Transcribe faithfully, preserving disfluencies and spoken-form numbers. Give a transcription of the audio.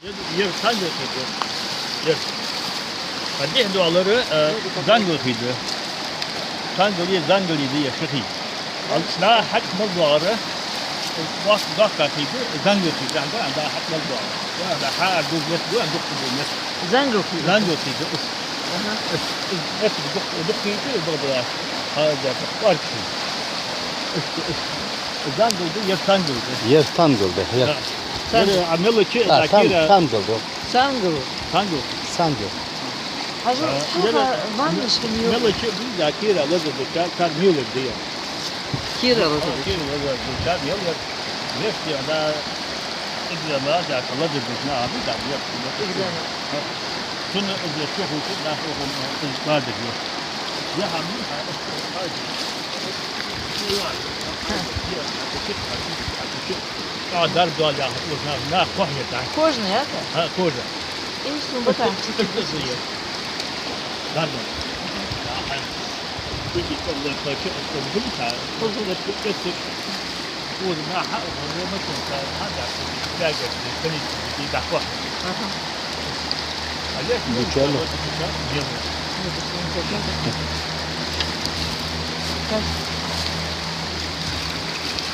Ер Цангал хий да. Ер. А дехьа доаллар, э, Зангал хий да. Цангал е Зангал е да ер ши хий. Ал цхьа хьакъ мел доагӀар, бос доккха хий да, Зангал хий да, да, да, хьакъ мел доагӀар. Да, да, хьа дуз мет да, дукха дуз мет. Зангал хий. Зангал хий да. Аха. Эс, эс, эс дукха, дукха хий да, да, да. Хьа, да, да, парк хий. Эс, эс. Зангал да, ер Цангал да. Ер Цангал да, ер. Да. Цан-, ер, а мелочи, а, да, Цан-, кира. Цангал да. Цангал. Цангал. Цангал. Хьажал, а, цхьа ер ваннаш хинна ю. Мелочи, да, кира лазар да, цар, цар мелочи да. Кира лазар да. Кира лазар да, цар мелочи. Вешти, да, играма, да, лазар да, на, а, да, я. Играма. Цун из чу хӀуцу, нах хӀуцу, из бадр ю. Я хӀама, а, из бадр. А, дарба дола яхаш, уж нах, нах кхухье дац. Кожаный, а, да? А, кожа. Ишта бакъахьа чу. Дарба. Аха. Куди кӀалла кхача, а, кӀалла гулиса. Кхузу. Эциг, эциг. Уж наха, уж ма чунка, а, да, бягать, количество, и да, кхухье. Аха. А я, ну, ничего. Как?